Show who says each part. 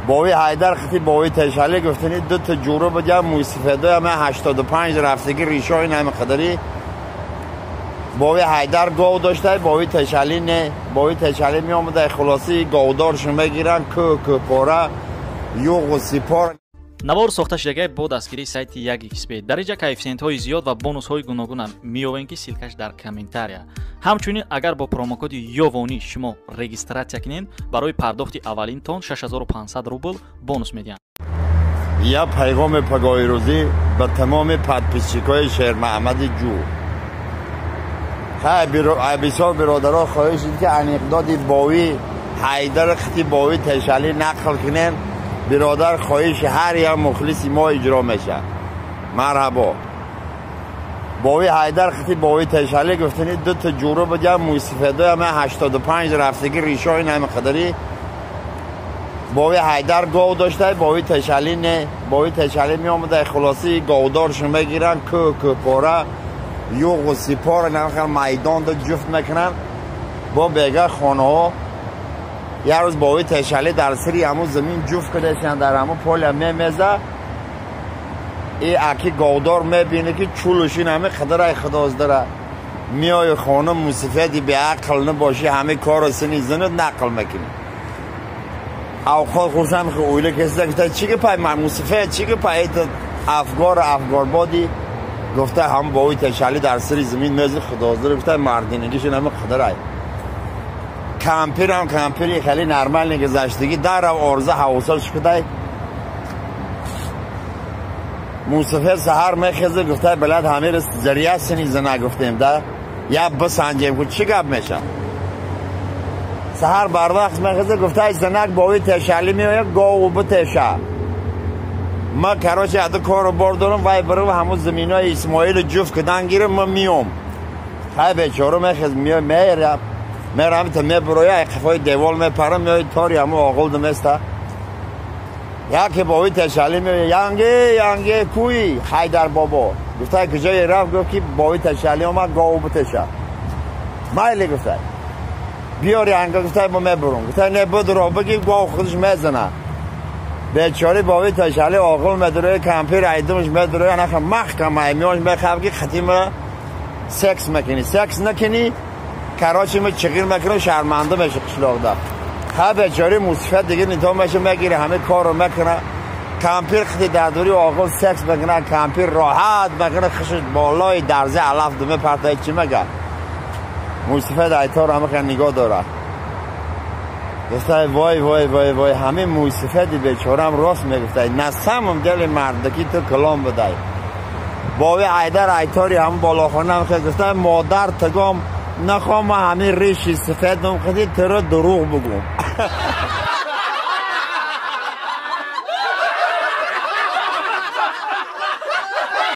Speaker 1: Бови Ҳайдар хити бови Тешали гуфтани ду та ҷура буд, як мӯйсафедоя ман 85 рафтагӣ ришои нами қадари. Бови Ҳайдар гов дошта, бови Тешали не. Бови Тешали меомада, хулоси говдоршон мегиранд, кӯ кӯпора, юғу сипор.
Speaker 2: Навор сохта шудагай бо дастгирии сайти 1xb. Дар инҷа коэффисиентҳои зиёд ва бонусҳои гуногунам меёвем, ки ссылка ш дар комментария. Ҳамчунин агар бо промокоди Ёвонӣ шумо регистрация кунед, барои пардохти аввалинтон 6500 рубл бонус медиҳанд.
Speaker 1: Я пайғоми пагоҳирӯзӣ ба тамоми подписчик ои Шермаҳмади ҷӯ. Бисёр биродаро хоҳиш шуд, ки анекдоти бови Ҳайдар хити бови Тешалӣ нақл кунем. Биродар, хоҳиши ҳар як мухлиси мо иҷро мешавад. Марҳабо. Бови Ҳайдар хити бови Тешалӣ гуфтани ду та ҷура буд, як мӯйсафедоя ман 85 рафтагӣ ришои нами қадари. Бови Ҳайдар гов дошта, бови Тешалӣ не. Бови Тешалӣ меомада, хулоси говдоршон мегиранд, кӯ кӯпора, юғу сипор намхел майдонда ҷуфт мекунанд. Бо бега хонаҳо як рӯз бови Тешалӣ дар сири ҳамун замин ҷуфт кардашанд, дар ҳамун поля мемеза. И аки говдор мебине, ки чулушин ҳами қадарай худоздара. Миёи хона, мусифеди беақл набошӣ, ҳами корро сини зинат нақл мекунӣ. Авқот хурсанд ки оила кесида, гуфта: «Чӣ гапай, мусифед, чӣ гапай?» Афгор афгорбоди гуфта, ҳам бови Тешалӣ дар сири замин мези, худоздара, гуфта, мардинагишин ҳами қадарай. Кампирам кампири хеле нормальный гузаштагӣ дарав орза ҳавосаш шудай. Мусафир саҳар мехезе, гуфта: «Блядь, ҳамира зария сини зина гуфтем да, я бисанҷем ку, чӣ гап меша?» Саҳар барвақт мехезе, гуфта: «Занак бови Тешалӣ меояд, гову битеша. Ма, короче, аду кору бор дорам, вай бирав, ҳамун заминои Исмоилу ҷуфт кидан гирам, ма миём». Хай, бечора мехез, меоя, мераб мерам, та мебуроя, қафои девол мепарам, меои тори ҳамун оғул даместа. Яке бови Тешалӣ меоя: «Янге, янге, куи Ҳайдар бобо?» Гуфта: «Куҷое рафт?» Гуфт, ки бови Тешалӣ омад, гову битеша. «Майли, — гуфта, — биёри анга». Гуфта: «Мо мебурам». Гуфта: «Не, будро, бигӣ, гов худаш мезана». Бечори бови Тешалӣ оғул медурои, кампир айдумаш медурои, анаха маҳкам аймиёш мехаб, ки хатима секс мекунӣ, секс накунӣ, короче, ма чиғир мекунам, шарманда меша қишлоқда. Ха, бечори мусифат дига нито меша, мегире, ҳаме корро мекуна. Кампир хити дардури оғул секс мекуна, кампир роҳат мекуна, хишш болои дарзи алаф думе партаи. Чӣ мега? Мусифат айтор ҳама нигоҳ дора, гуфтай: «Вой, вой, вой, вой, ҳамин мусифати бечорам рост мегуфтай, на самом деле мардакӣ ту калон будай». Бови Ҳайдар айтори ҳамн болохона гуфтай: «Модар тагом, нахоҳ, ма ҳамин риши сифедум хити туро дурӯғ бугум».